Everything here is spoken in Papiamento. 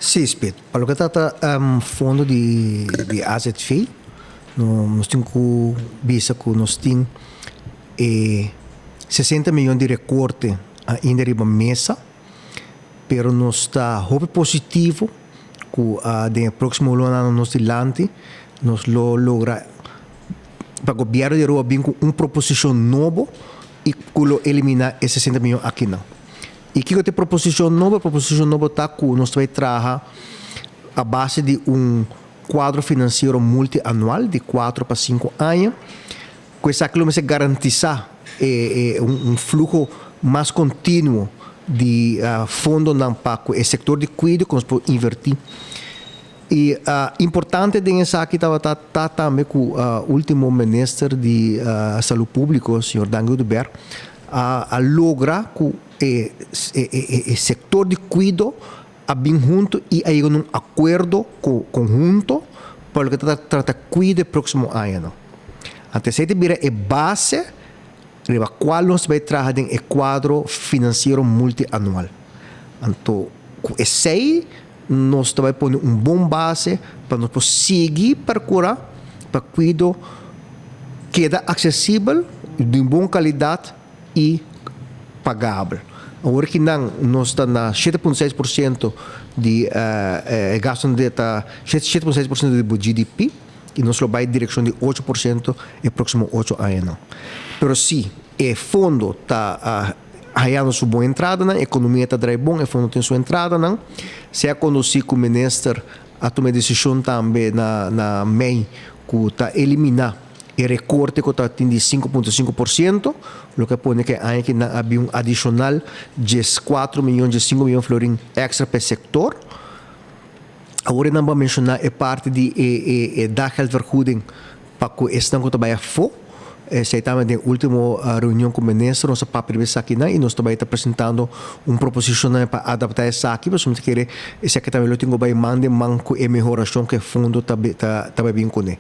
Sí, Speed. Pa loke ta trata fondo di di AZV, no nos tin ku bisa ku nos tin e 60 miyon di rekorte ainda riba mesa, pero nos ta hopi positivo ku den e próksimo lunanan nos dilanti nos lo logra pa gobièrnu di Aruba bin ku un proposishon nobo i ku lo eliminá e 60 miyon akinan. I kiko ta e proposishon nobo? E proposishon nobo ta ku nos ta bai traha a base di un kuadro finansiero multianual di 4 pa 5 aña. Ku esaki lo mester garantisá e un fluho mas kontinuo di fondonan pa ku e sektor di kuido ku nos por invertí. I importante den esaki tabata ta tambe ku último minister di Salú Públiko, señor Dangui Oduber, a logra ku e e sektor di kuido a bin huntu i a yega na un akuerdo konhunto pa loke ta trata kuido e próksimo añanan. Anto esei ta bira e base riba kual nos ta bai traha den e kuadro finansiero multianual. Anto ku esei nos ta bai pone un bon base pa nos por sigui percura pa cuido keda accesibel, di un bon calidad y pagabel. Awor ki nan nos ta na 7.6% di e gastonan di ta 7.6% di bo GDP y nos lo bai direccion di 8% e proximo 8 añanan. Pero si e fondo ta hayando su bon entradanan, economia ta draai bon, e fondo tin su entradanan. Sea conoci cu minister a tuma e decision tambe na mei cu ta elimina e recorte cu ta tin di 5.5%, loke a pone cu e aña aki nan a bin un adicional 14 miyon, 15 miyon florin extra pa e sector. Awor nan bo a menciona e parti di e daggeldvergoeding pa cu esnan cu ta bay afo. Esey tambe den ultimo reunion cu minister nos a papia riba esakinan y nos ta bay ta presentando un proposicion pa adapta esaki, pasobra mi ta kere esaki tambe lo tin cu bay man den man cu e mehoracion cu e fondo ta bay bin cune.